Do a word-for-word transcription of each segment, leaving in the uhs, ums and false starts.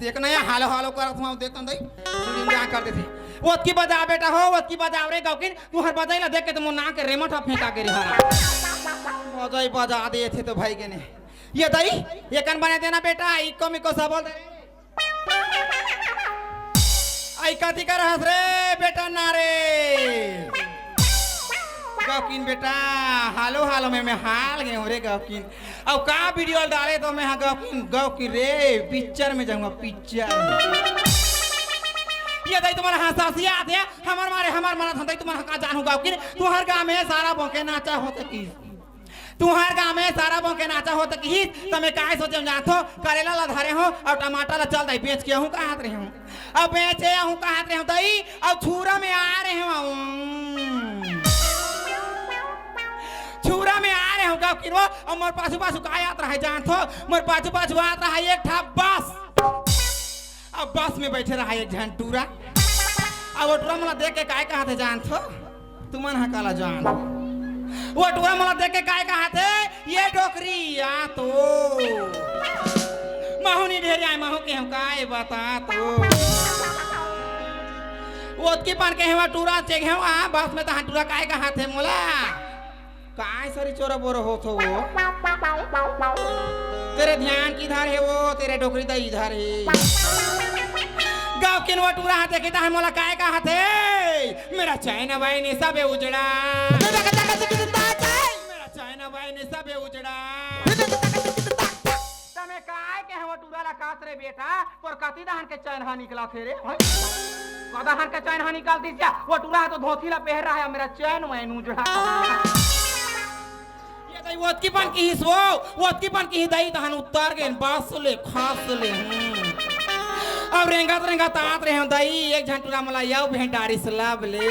देख ना, यहाँ हालो हालो करत हूँ, देख तो दई, सीढ़ी में जा कर देथे। ओतकी बजा बेटा हो, ओतकी बजा रे गौकिन, तुहर बजाई ला देख के तो मोर नाक के रेमट ह फेंका के रिहा। बजाई बजा देथे तो भाई के ने। ये दई, ये कन बने देना बेटा, इको मिको सब बोल दे। आई कथी कर हस रे बेटा ना रे। गौकिन बेटा, हालो हालो में मैं हाल गए हूँ रे गौकिन। अब का वीडियो डाले तो मैं हाँ गौकिन, गौकिन रे, पिक्चर में जाऊंगा, पिक्चर में। ये दई तुम्हारा हंसासी आते हैं, हमार मारे, हमार मना था, तुमन का जानहू गौकिन, तुहर गाँव में सारा बोके नाचा होत किहिस। तुहर गाँव में सारा बोके नाचा होत किहिस, त मैं काय सोचे जानथो, करेला ला धरे हो और टमाटर ला चल दई बेच के आहूँ कहत रहे हो। अब बेचे आहूँ कहत रहे हो दई, अब छुरा में आ रहे हो। छुरा में आ रहे हो गौकिन वो, अब मोर पाछू पाछू काय आत रहे जानथो, मोर पाछू पाछू आत रहे एक ठा बस। अब बस में बैठे रहा एक झन टूरा। अब वो टूरा मोला देख के काय कहत हे जानथो? तुमन हा काला जान। वो टूरा मोला देख के काय कहत हे? ये डोकरी आ तो। महू नी ढेर आए, महू के हम काय बता तो। ओतकी पन के हवा टूरा चेक हवा, बस में तहां टूरा काय कहत हे मोला? काय सरी चोरा बोरा होत हो वो? तेरे ध्यान किधर है वो? तेरे डोकरी दा इधर है। गौकिन वो टूरा हाथे किता है मोला काय कहत हे? मेरा चैन वैन सबे उजड़ा। मेरा चैन वैन सबे उजड़ा। तमे काय के हवा टूरा ला कात रे बेटा? तोर कति दहन के चैन हा निकलत हे रे? हैं? कदहन के चैन हा निकलतिस या? वो टूरा हा तो धोती ला पहन रहा है, मेरा चैन वैन उजड़ा। ये दई ओतकी पन किहिस वो, ओतकी पन किहिस दई तहन उतर गेन, बस ले, खस ले, हम्म। अब रेंगत रेंगत आत रहे हो दई, एक झन टूरा मोला यव भेंट डारिस लब ले।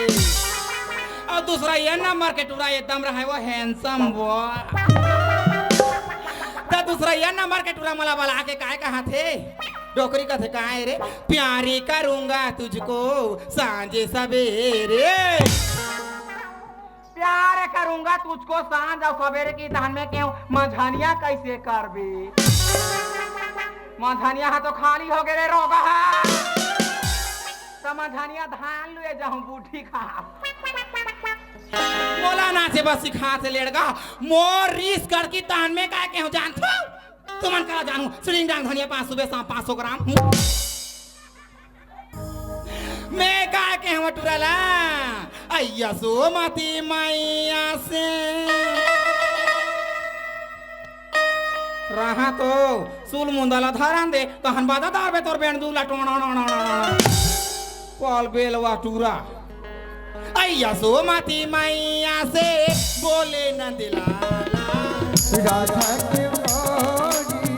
और दूसरा ये नंबर के टूरा एकदम रहे वो handsome वो। त दूसरा ये नंबर के टूरा मोला बला के काय कहत हे? डोकरी कथे काय रे, प्यारी करूंगा तुझको सांझे सवेरे। प्यार करूंगा तुझको सांझ और सवेरे की धान में क्यों मझनिया कैसे करबे? मझनिया हा तो खाली हो गे रे रोगा हा। त मझनिया धान लुए जाऊं बूढ़ी खा। मोला नाचे बस सिखात हे लेड़गा, मोर रीस कर की तान में काय के हो जानथो? तुमन का जानू, सिलिंग डांग धनिया पाँच सौ बे पाँच सौ ग्राम। मैं का के हूँ टुरा ला, अइया सोमती मैया से। रहा तो सुल मुंदा ला धरन दे, तहन बाजा दार बे तोर बेंडू ला टोना ना ना ना ना। कल बेलवा टुरा। अइया सोमती मैया से बोले नंदलाला। राधा क्यों गौरी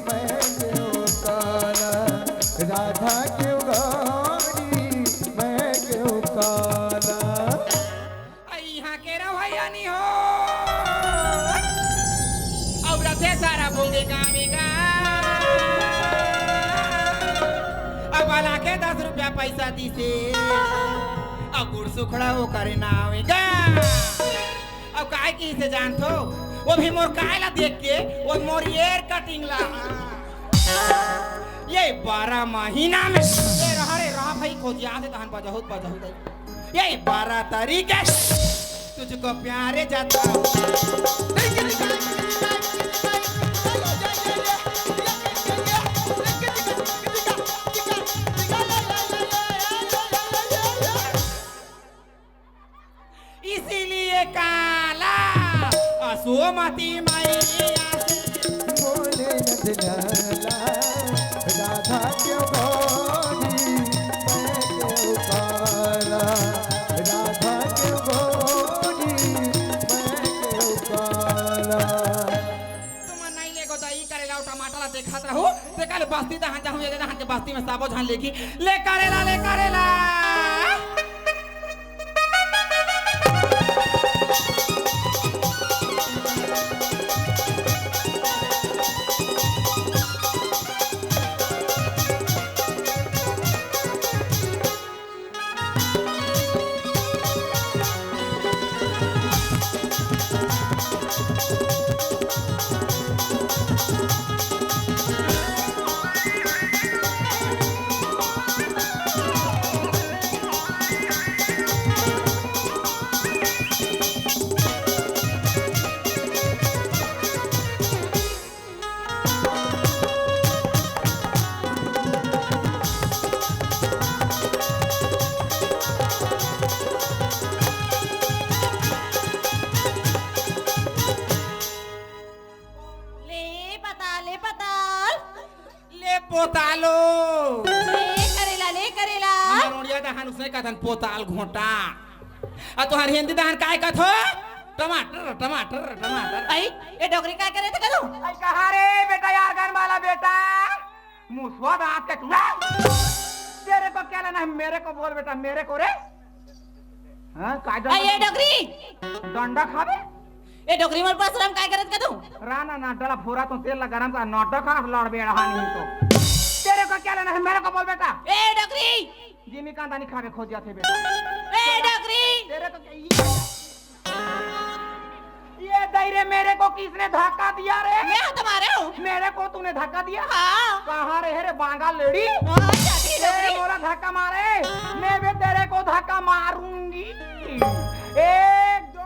मैं क्यों काला, राधा क्यों गौरी मैं क्यों काला। अ, इहाँ के रवैया नी हो। अब रथे सारा भोगे गामी गा। अब वाला के दस रुपया पैसा दिसे। अब गुड़ सुखड़ा वो करे नावे गा। अब काय की से जानथो? वो भी मोर काय ला देख के, वो मोर ईयर कटिंग ला। ये बारह महीना में, ये रहा रे, रहा भाई, खोजिया दे तहन बजाहुत, बजाहुत। ये बारह तारीख है, तुझको प्यारे जाता हूँ। इसीलिए काला असोमती मैया से बोले नंदलाला, राधा क्यों गौरी मैं क्यों काला, राधा क्यों गौरी मैं क्यों काला। तुमन नहीं लेगो त ई करेला अउ टमाटर ला देखत रहू, तेकर बस्ती दहन जाहूं, ये दहन के बस्ती में सबो झन लेगी, ले करेला, ले करेला। ओ। ले करेला, ले करेला। हमर ओड़िया दहन उसने कथन पोताल घोंटा। अउ तुंहर हिंदी दहन काय कथो? टमाटर, टमाटर, टमाटर। अई, ए डोकरी काय करे थे कथो? अई कहाँ रे बेटा, यार गन वाला बेटा। मुसवा दांत के टूरा। तेरे को क्या लेना है, मेरे को बोल बेटा, मेरे को रे। हाँ, काय डंडा? अई, ए डोकरी। डंडा खाबे? ए डोकरी, मोर पसरा म काय करत कथो? राना ना डला फोरा तो तेल ला गरम कर, नड्डा खा लड़ बेड़ा नहीं तो। तेरे को क्या लेना है, मेरे को बोल बेटा। ए डोकरी। जिमी कांदा नहीं खाबे, खोज जाथे बेटा। ए डोकरी। तेरे को क्या, ये, ये दई रे, मेरे को किसने धक्का दिया रे? मैं तो मारे हूँ। मेरे को तूने धक्का दिया? हाँ। कहाँ रे, रे बांगा लेडी? हाँ, जाती ए, डोकरी। मोला धक्का मारे, मैं भी तेरे को धक्का मारूंगी। एक, दो।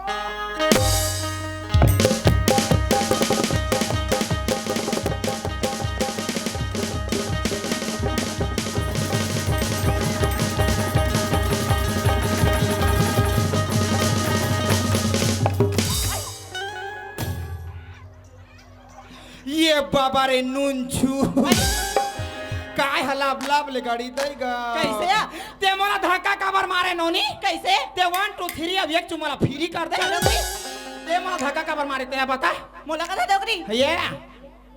ये बाबा रे नुनछू। काय हलाब लाब ले गाड़ी दई गा। कैसे आ? ते मोला धक्का काबर मारे नोनी? कैसे? ते वन टू थ्री अब एक चुमला फ्री कर दे। चलो भाई। ते मोला धक्का काबर मारे ते बता। मोला कथा डोकरी। ये।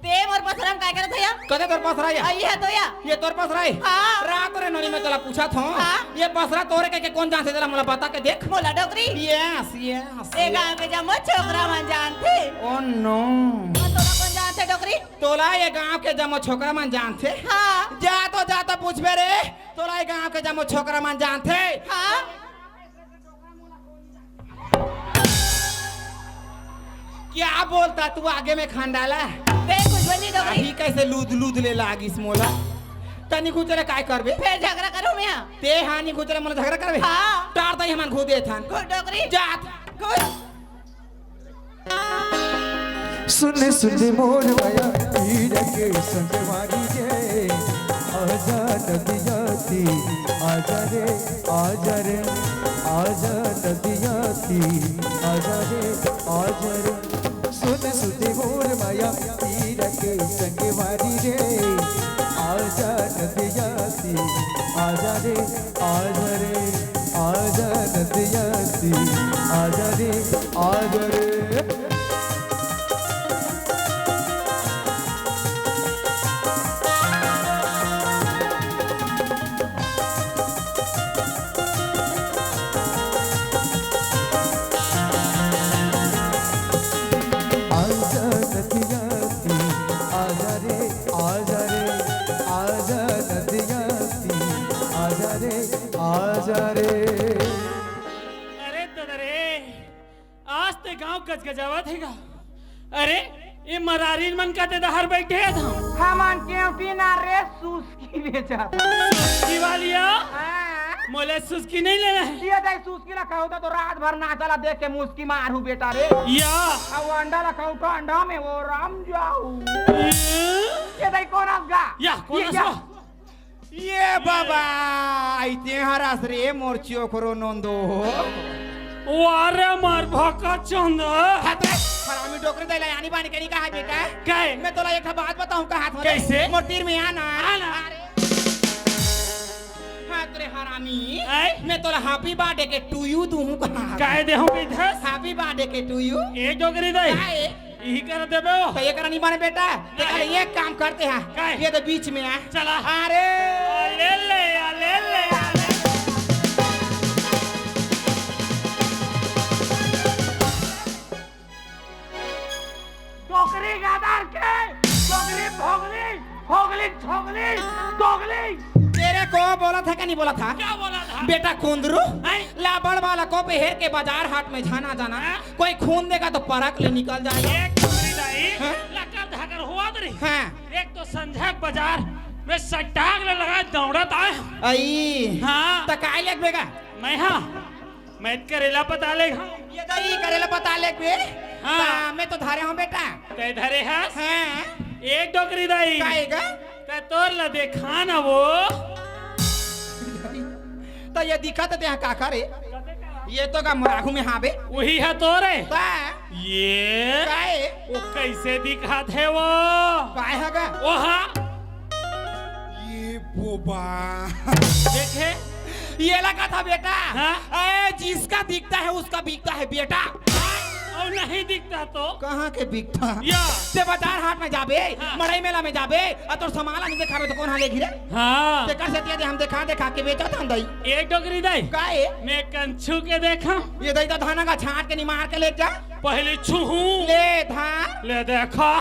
ते मोर पसरा म काय करत हया? कदे तोर पसरा या? अई है तो या। ये तोर पसरा है? हाँ। रात रे नोनी मैं तोला पूछत हूँ। हाँ। ये पसरा तोरे के, के कौन जानथे तेला मोला बता के देख। मोला डोकरी। Yes, yes, ए yes। गांव के जम्मो छोकरा मन जानथे। Oh no। अउ तोला कौन जानथे डोकरी? तोला ये गांव के जम्मो छोकरा मन जानथे। हाँ। जा तो, जा तो पूछबे रे। तोला ये गांव के जम्मो छोकरा मन जानथे। हाँ। क्या बोलता तू आगे में खंडाला? बे, कुछ बोली डोकरी। अभी कैसे लूद लूद ले लागिस मोला? तनी कुछ रे काय करबे? फिर झगड़ा करूं मैं? ते हानि कुछ रे मोला झगड़ा करबे? हाँ। टार दई हमन घुदे थन। घुद डोकरी। जात। घुद। सुन सुन मोर माया पीर के संगवारी रे, आजा नदिया ती, आजा रे, आजा रे, आजा नदिया ती, आजा रे, आजा रे। सुन सुन मोर माया पीर के संगवारी रे, आजा नदिया ती, आजा रे, आजा रे, आजा नदिया ती, आजा रे, आजा रे। आजा नदिया ती, आजा रे, आजा रे, आजा नदिया ती, आजा रे, आजा रे। अरे ददा रे, आज ते गांव गजगजावत हे गा। अरे, ये मरारी मन का ते डहर बैठे हे था। हमन केवटी ना रे, सुस्की बेचत। सुस्की वाली आ? हाँ। मोला सुस्की नहीं लेना है। ये दई सुस्की ला खाहूं तो रात भर नाचा ला देख के मुस्की मारहूं बेटा रे। या। अउ अंडा ला खाहूं तो अंडा में वो राम जाऊ। ये? ये दई कोन अस गा? या, कोन ये अस गा? ये बाबा, अइते हरस रे मोर चोकरो नोंदो। वाह रे मार भाका चंद। हत रे, हरामी डोकरी दई ला आनी बानी के नहीं कहा बेटा। काय? मैं तोला एक ठा बात बताऊं कहा था। कैसे? मोर तीर में आना। आना। अरे। हाँ तेरे हरामी। आय? मैं तोला happy birthday के to you दूं कहा। काय देहूं कहिथस? Happy birthday के to you। ए डोकरी दई। काय? इही कर देबे वो। तो ये करा नहीं बने बेटा। ते नहीं। कल एक काम करते हैं। काय? ये तो बीच में है। चला। अरे। आ, ले ले, आ, ले ले, आ, ले ले। डोकरी गादर के, डोकरी भोगली, भोगली, छोगली, दोगली। तेरे को बोला था क्या नहीं बोला था? क्या बोला था? बेटा कुंदरू, हैं? लाबड़ वाला को पे हेर के बाजार हाट में जाना जाना। हाँ? कोई खून देगा तो परख ले निकल जाएगा। एक डोकरी दाई, हाँ? लकर धकर हुआ तो नहीं। हाँ। एक तो संझा के बाजार में सट्टाक ले लगा दौड़त आए। अई। हाँ। त काय लेगबे गा? मैं हाँ, मैं करेला पता ले हाँ। ये दई करेला पता लेगबे। हाँ। त मैं तो धरे हूँ बेटा। तै धरे हस? हाँ। एक डोकरी दाई। काय गा? त तोर ला देखा ना वो। त ये दिखत ते यहाँ काखर हे? ये तो गा मोर आघू में हाबे। वही है तोरे। त ये? काय? वो कैसे दिखात हे वो? काय हे गा? वो हाँ। ये पोपा। देखे? ये लगा था बेटा। हाँ? ए, जिसका दिखता है उसका बिकता है बेटा। और नहीं दिखता तो? कहाँ के बिकता? या। ते बाजार हाट में जाबे, हाँ। मड़ई मेला में जाबे, अउ तोर सामान ला नहीं देखाबे तो कोन हा लेगही रे? हाँ। तेकर सेती दे हम देखा देखा के बेचत हन दई। ए डोकरी दाई। का ए? मैं कंछू के देखा। ये दई तो धाना का छांट के निमार के ले जा। पहले छुहू। ले धा। ले देखा।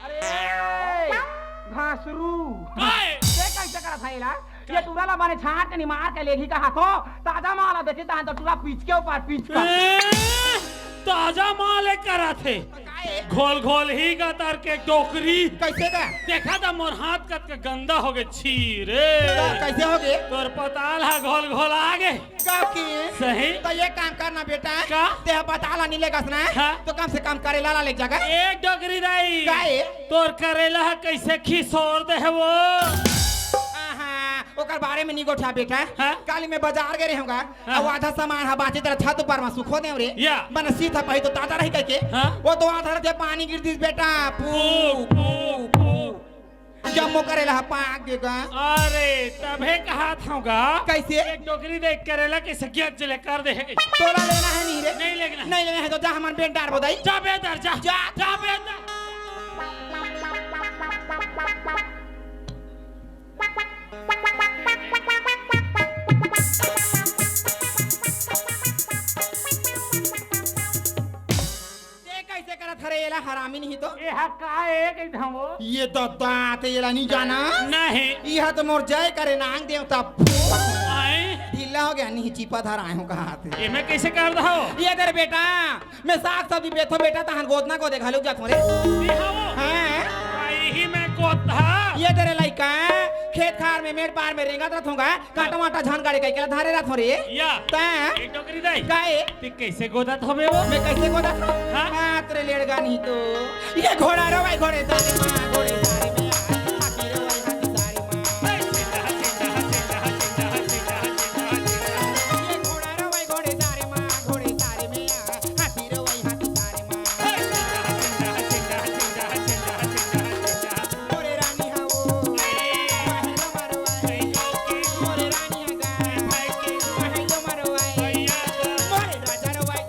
अरे, घासरू। काय? ये कैसे करत है ला? ये टूरा ला माने छांट के निमार के लेगही कहा थो। ताजा माल देखे तहां तो टूरा पीच के ऊपर पीच का। ए, ताजा माल ए करत हे। काय? घोल घोल ही गतर के डोकरी। कैसे का? देखा था मोर हाथ कत के गंदा हो गे, छी रे। का, कैसे हो गे? तोर पताल हा घोल घोल आ गे। का की? सही। तो ये काम करना बेटा, का? ते ह पताल नी लेगस ना, हाँ। तो कम से कम करेला ला ले जागा। ए डोकरी दाई। का ए? तोर करेला ह कैसे खिसोर दे हे वो? आहा, ओकर बारे में नी गोठा बेटा। हाँ? काली मैं बाजार गे रहे हूँ गा, हाँ। अउ आधा सामान ह बाचे तेला छत ऊपर में सुखो देव रे। या। मन सीधा पही तो ताजा रही कहिके। हाँ। वो तो आधा रथे पानी गिर दिस बेटा। पू, पू, पू, पू। पू। जम्मो करेला ह पाक गे गा। अरे, तभे कहात हूँ गा। कैसे? एक डोकरी दे करेला के सगियत जले कर दे हे। तोला लेना है नहीं रे? नहीं लेना है। नहीं लेना है तो जा हमन बेंट डारबो दई। जा बेंट डार, जा। जा। जा बेंट डार। ये कैसे करत हरे एला हरामी नहीं तो? ये हा का ए कहित हवो? ये तो दांत एला नहीं जाना। नहीं। ये हा तो मोर जय करे नांग देवता। आए? ढीला हो गया नहीं चिपा धर आए हूँ कहा थे। ये मैं कैसे कर दो? ये दे रे बेटा, मैं साग सब्जी बेचथों बेटा, तहन गोदना गोदे घलो जाथों रे। ये हवो? हाँ। भाई ही मैं गोदथा। ये दे रे लइका, खेत खार में मेड़ पार में रेंगत रथों गा, कांटा वांटा झन गाड़े कहिके ला धारे रथों रे। या। तैं? ए डोकरी दाई। का ए? ते कैसे गोदत हवे वो? मैं कैसे गोदत हूँ? हाँ? हाँ, तेरे लेड़गा नहीं तो। ये घोड़ा रोवाई घोड़े सारे माँ, घोड़े सारे में आ। हाथी रोवाई हाथी सारे माँ। ये घोड़ा रोवाई घोड़े सारे माँ, घोड़े सारे में आ। हाथी रोवाई हाथी सारे माँ। मोरे रानी हा वो, महलो मरवाए। मोरे रानी हा गा, महलो मरवाए। मोरे राजा रवाए।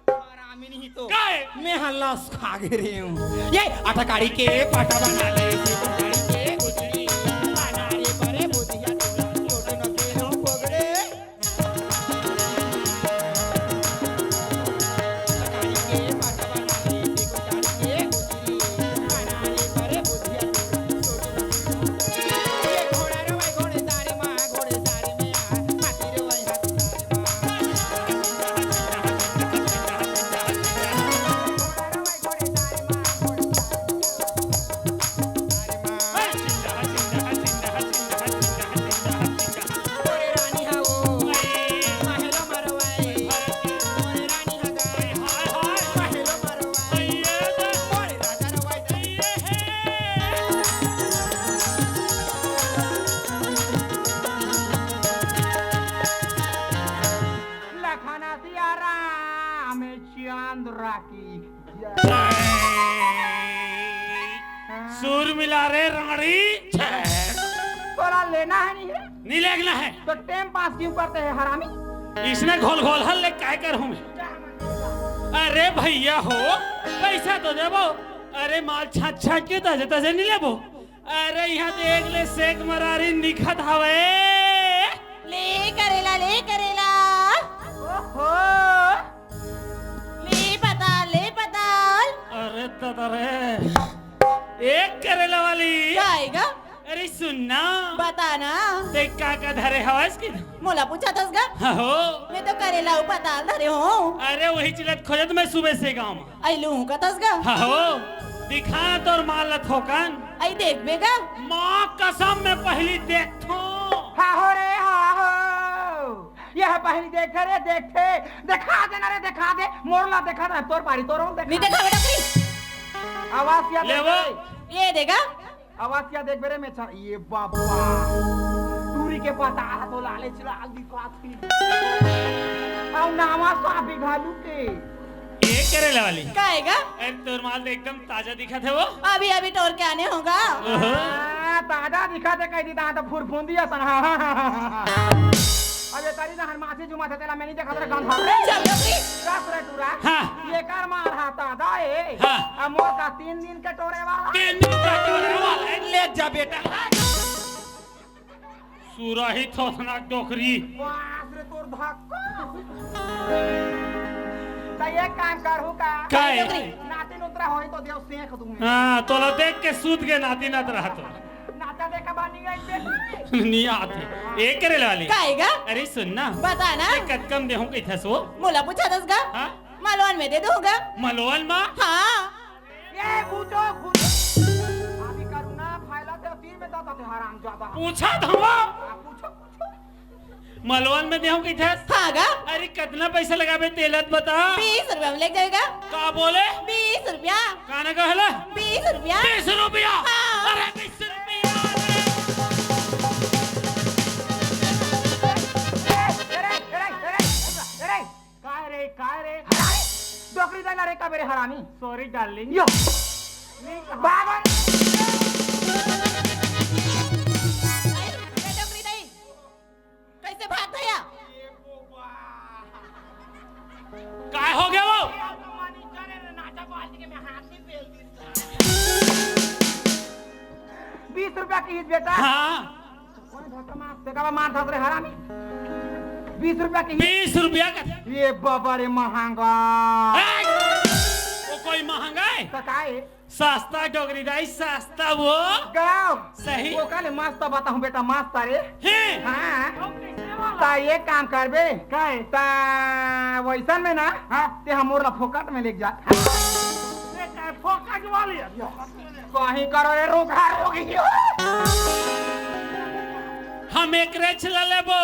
हरामी नहीं तो। काय? मैं हल्लास खा गे रहे हूँ। ये अटकारी के पाटा बना ले, अटकारी के गुजरी, अनारे परे बुधिया टूरा, छोटे न खेलो पगड़े। अटकारी के पाटा बना ले, अटकारी के गुजरी, अनारे परे बुधिया टूरा, छोटे न खेलो पगड़े। ये घोड़ा रवाई घोड़े सारे माँ, घोड़े सारे में आ, हाथी रवाई हाथी सारे माँ। लखना सिया राम चंद्र की जय। सुर मिला रे राड़ी। तोला लेना है नहीं है? नहीं लेना है। तो टाइम पास क्यों करते हैं हरामी? इसने घोल घोल हल ले काय कर हूँ मैं? अरे भैया हो, पैसा तो देबो। अरे माल छाछ छाछ के तजे तजे नहीं लेबो। अरे यहाँ देख ले सेक मरारी निखत हवे। ले करेला, ले करेला। ओहो। ले पताल, ले पताल। अरे दादा रे, एक करेला वाली। का आएगा? अरे सुन ना। बता ना। ते का का धरे हवस कि? मोला पूछत हस गा? हो। मैं तो करेला अउ पताल धरे हंव। अरे वही चिलत खोजत मैं सुबह से गांव में। अई लूहूं कथस गा? हो। दिखा तोर माल ल थोकन। अई देखबे गा? माँ कसम मैं पहिली देखथंव। हा हो रे, हा हो। ये हा पहिली देखथे रे, देखथे। देखा दे ना रे, देखा दे। मोर ला देखा दे, तोर पारी, तोर ओला देखा नहीं दे। देखा बेटा, please। आवाज क्या ले दे वो। रे? ये देगा। आवाज क्या देख बेरे में छा, ये बाबा। टूरी के पता आ तो लाले चिराग दिखा थी। अब नामा साबी घालू के। ये करेला वाली। काहेगा? अरे तोर माल तो एकदम ताजा दिखत हे वो। अभी अभी टोर के आने होगा। ओहो। हाँ, ताजा दिखत हे कह दी ता तो फुरफुंदी असन। हाँ, हाँ, हाँ, हाँ, हाँ। अब ये तारी ना हर माछी जुमा थे तेला मैं नहीं देखा तेरा गंधा। चल, चल, चल। कस रे टूरा। हाँ। ये कर मार हाथा दा ए। हाँ। अब मोर का तीन दिन के टोरे वाला। तीन दिन का टोरे वाला है, ले जा बेटा। सुरही थोथना डोकरी। बाप रे तोर धक्का। तो ये काम करू का? काय? नातिन उतरा होई तो देव सेंक दूंगा। हाँ, तोला देख के सूत के नातिन अतरा तो। नाचा देखा बा नहीं आई बेटा। नहीं आते। एक करे वाली। काहेगा? अरे सुन ना। बता ना। ये कतकम देहूं कहिथस वो? मोला पूछा दस गा। हाँ? मलवन में दे दूंगा। मलवन मा? हाँ। ये पूछो, पूछो। अभी करुणा फैला थे तीर में दाता थे हराम ज्यादा। पूछा था वो। हाँ, पूछो, पूछो। मलवन में देहूं कहिथस? हाँ गा। अरे कतना पैसा लगाबे तेला त बता। बीस रुपया में ले जाएगा। का बोले? बीस रुपया। काना कहला? बीस रुपया। बीस रुपया? हाँ। अरे बीस रुपया। अरे, अरे, अरे, अरे, अरे, काय रे, काय रे? अरे, डोकरी दाई ला रे का बेरे हरामी। Sorry darling। यो। भागो। अरे, डोकरी दाई। कैसे भाग गया? काय हो गया वो? बीस रुपया की बेटा। हाँ। कौन धक्का मार, ते का मार धस रे हरामी। बीस रुपया की। बीस रुपया का। ये बाबा रे महंगा। ए, वो कोई महंगा है? तो का है? सस्ता डोकरी दाई, सस्ता वो। गाँव। सही। वो काले मस्त बताऊं बेटा, मस्त रे। हैं? हाँ। ता ये काम करबे। काय? ता वैसन में ना, हाँ। ते हमोर ला फोकट में लेके जा। ते काय फोकट वाली है? कहीं करो रे, रोग हर हो गई। हम एक रेच ला लेबो।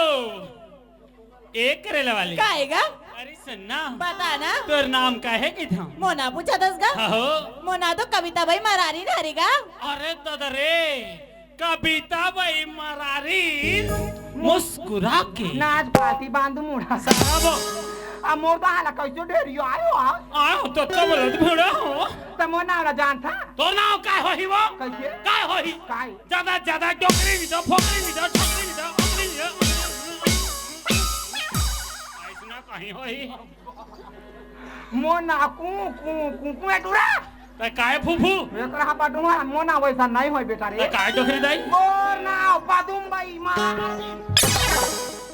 ए करेला वाली। काहेगा? अरे सुन ना। बता ना। तोर नाम का है किथा? मोना पूछा दस गा। हो। मोना तो कविता बाई मरारी हरे गा। अरे दादा रे, कविता बाई मरारी मुस्कुरा के। नाच पाती बांध मुड़ा। सारा वो। आ मोर तो हाला कैसे ढेरी आयो आ। आयो तो तब रत भिड़ा हो। त मोर नाम ला जानथा। तोर नाम का होही वो? कैसे? का होही? काय? ज्यादा, ज्यादा डोकरी नहीं दो, फोकरी नहीं दो, छोकरी नहीं दो, ओकरी नहीं दो। ऐसना कहीं होही। मोना कू, कू, कू, कू, ए टूरा। ते काय फूफू? एकरा हा पटुआ, मोना वैसा नहीं होय बेटा रे। ते काय डोकरी दाई? मोर नाव पदुम बाई माँ।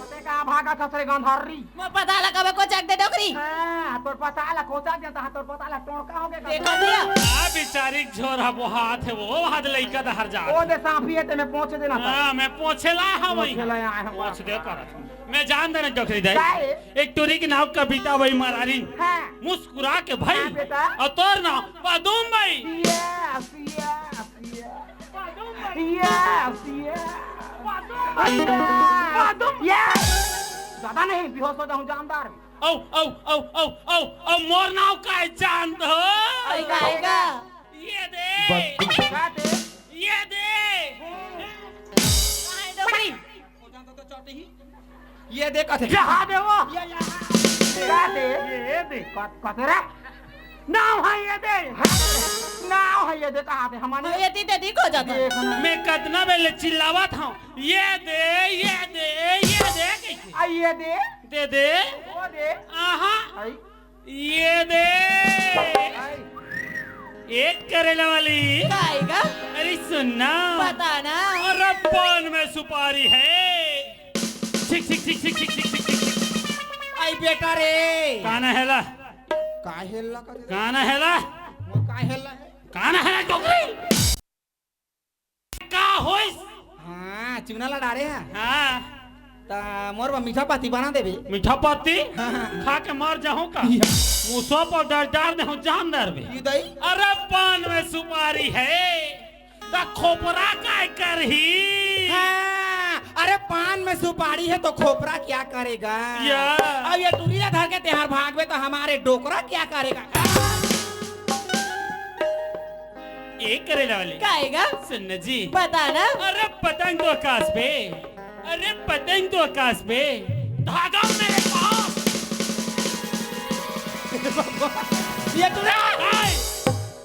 ते का भागा खसरे गंधर्री। मोर पता ला कबे कोचक दे डोकरी। हाँ, तोर पता ला कोचक दे, तहाँ तोर पता ला टोड़का हो गया। देखा दिया। आ बिचारी झोरा बोहात है, वो हाथ लइका दहर जा। ओ दे सांफी है, ते मैं पोंछ देना था। हाँ, मैं पोंछे ला हाँ वही। पोंछे ला यहाँ है। पोंछ दे करत। मैं जान देना डोकरी दाई। काय? एक टूरी के नाव कविता बाई मरारी। हाँ। मुस्कुरा के भाई। हाँ, बेटा। और तोर नाव पदुम बाई। Yes, yes, yes। Yes, yes। Yes। ज्यादा नहीं, बेहोश हो जाऊं जानदार। औ, औ, औ, मोर नाव काय जानत हो? आएगा, आएगा। ये दे। का दे? ये दे। काय डोकरी? ये दे कथे। जहाँ दे वो। ये, ये। का दे? ये दे। क-, कथे रे? नाव है ये दे। नाव है ये दे, कहाँ दे? हमारे ये ती ते दी खो जाता। देख ना। मैं कतना बेले चिल्लावत हूँ, ये दे, ये दे, ये दे, कह के। आ, ये दे। दे दे। वो दे। आहा। आई। ये दे। आई। एक करेला वाली। आएगा। अरे सुन ना। बता ना। अरे पान में सुपारी है। छिक, छिक, छिक। आई बेटा रे। काना हेला? का हेला का? काना हेला? मोर का हेला है? काना हेला डोकरी? का होइस? चूना ला डारे हा। हाँ। त मोर बर मीठा पाती बना देबे। मीठा पाती? हाँ, हाँ। खा के मर जाहूं का? ये। मुसवा पर डर, डर दे हूं, जान डर बे। ये दई? अरे पान में सुपारी है, त खोपरा काय करही? हाँ, अरे पान में सुपारी है तो खोपरा क्या करेगा? या। अब ये टुरी ला धर के तेहार भागबे तो हमारे डोकरा क्या करेगा? ए करेला वाले। काएगा? सुन न जी। बता ना। अरे पतंग तो आकाश पे, अरे पतंग तो आकाश पे, धागा मेरे पास। ये टुरा। आए।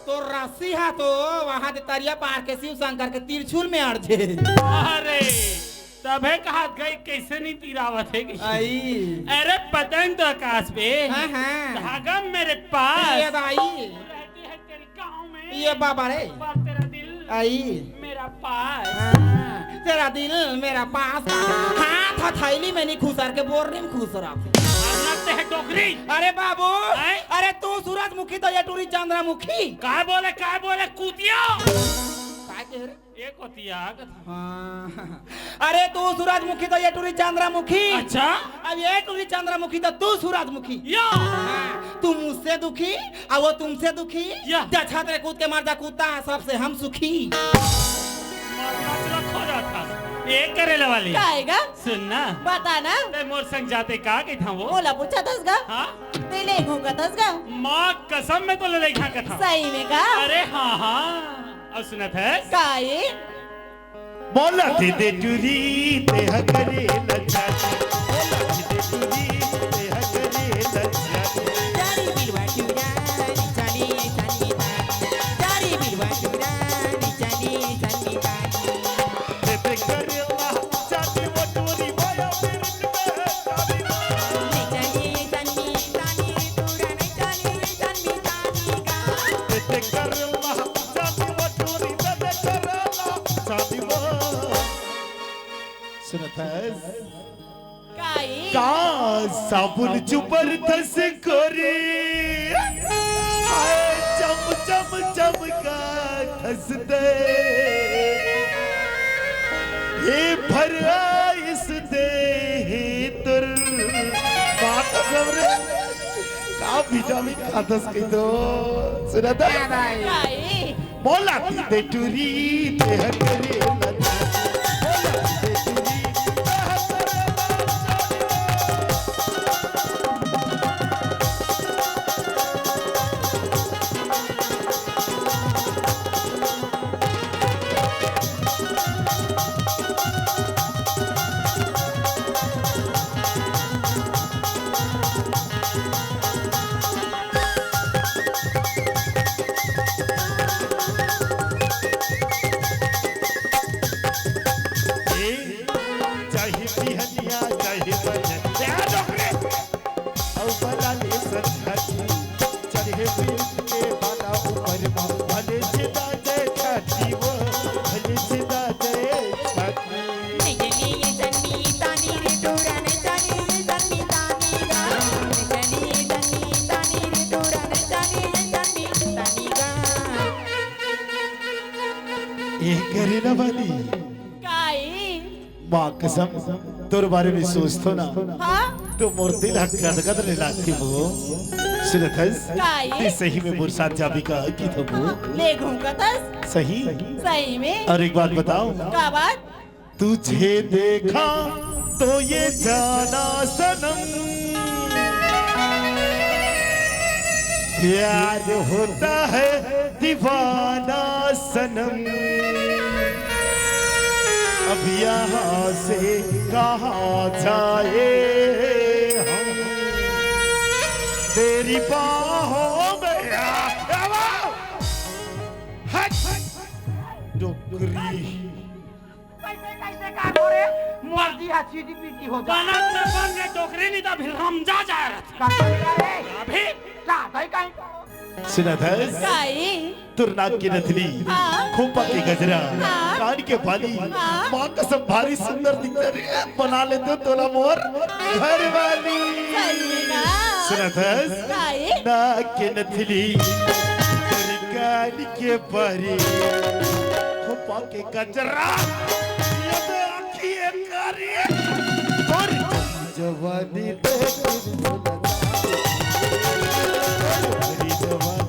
तो रस्सी हा तो वहां दे तरिया पार के शिव शंकर के त्रिशूल में अड़झे। अरे, तभे कहात गई, कैसे नहीं तिरावत हे कि? आई। अरे पतंग तो आकाश पे, हाँ, हाँ। धागा मेरे पास। ये दाई। रहती है तेरी गाँव में। ये बाबा रे। पर तेरा दिल आई। मेरा पास। हाँ, तेरा दिल मेरा पास। हाथ हथैली में नहीं खुसर के बोरनी में खुसर आप। अब लगते है डोकरी। अरे बाबू, हैं? अरे तू सूरजमुखी तो ये टुरी चंद्रमुखी। काय बोले, काय बोले कुतिया? काय कह रहे? ये कोतिया कथा। हाँ। अरे तू सूरजमुखी तो ये टुरी चंद्रमुखी। अच्छा? अब ये टुरी चंद्रमुखी तो तू सूरजमुखी। या। हाँ, तू मुझसे दुखी, अब वो तुमसे दुखी। या। जा छत ले कूद के मर जा कुत्ता, सबसे हम सुखी। मरना चला खो जाता। ये करेला वाली। काएगा? सुन ना। बता ना। ते मोर संग जाते का कही था वो? ओला पूछा थस गा? हाँ? ते ले घूंघा थस गा? माँ कसम में तो ले लेखा कथा। सही में का? अरे हाँ, हाँ। अब सुनत है? काए? बोला दे दे टुरी ते हगरे लच्छा। बोला दे दे टुरी ते हगरे लच्छा। चारी बिलवा टुरा नी चाली संगीता। चारी बिलवा टुरा नी चाली संगीता। ते ते करेला चांदी वो टुरी माया मेरे में चाली। नी चाली संगीता नी टुरा नी चाली संगीता नी का। ते ते करेला चांदी वो टुरी ते ते करेला चांदी वो। सुनत हस? काई? का साबुन चुपर थस कोरी, हाय चम चम चमका थस दे, ये भर आइस दे ही तुर। बात सब रे, का विटामिन खाथस कही तो सुनत हस? काई? बोला दे टुरी ते हगरे लच्छा। बोला दे टुरी ते हगरे लच्छा। ए, चाहे बिहनिया, चाहे बनिया, ए, डोकरे! अउ बला ले संझा के, चढ़े बिन के बाला ऊपर मा, भले छिदा जाए छाती वो, भले छिदा जाए छाती। ए करे न वाली। काई? माँ कसम, तोर बारे में सोचथों ना, हाँ? तो मोर दिल ह गदगद ले लागथे वो। सुनत हस? काई? ते सही में मोर साथ जाबे का कि तो वो? ले घूंघत हस? सही? सही में? और एक बात बताओ। का बात? तुझे देखा तो ये जाना सनम, प्यार होता है दीवाना सनम। अब यहाँ से कहाँ जाए हम, तेरी बाहों में आ, आ, आ, हट, डोकरी। कैसे, कैसे का करे? मर्जी हा चीटी पीटी हो जा। बनत में बन के डोकरी नहीं तो अभी रमजा जा रहा था। का करे रे? अभी? का दई कहीं करो? सुनत हस? काई? तोर नाक के नथनी, हाँ। खोपा के गजरा, हाँ। कान के बाली, हाँ। माँ कसम भारी सुंदर दिखथे रे, बना लेतेंव तोला मोर घर वाली। सही में का? सुनत हस? काई? नाक के नथनी, तोर कान के बाली, खोपा के गजरा, ये दे जवानी देख के झूला। जवानी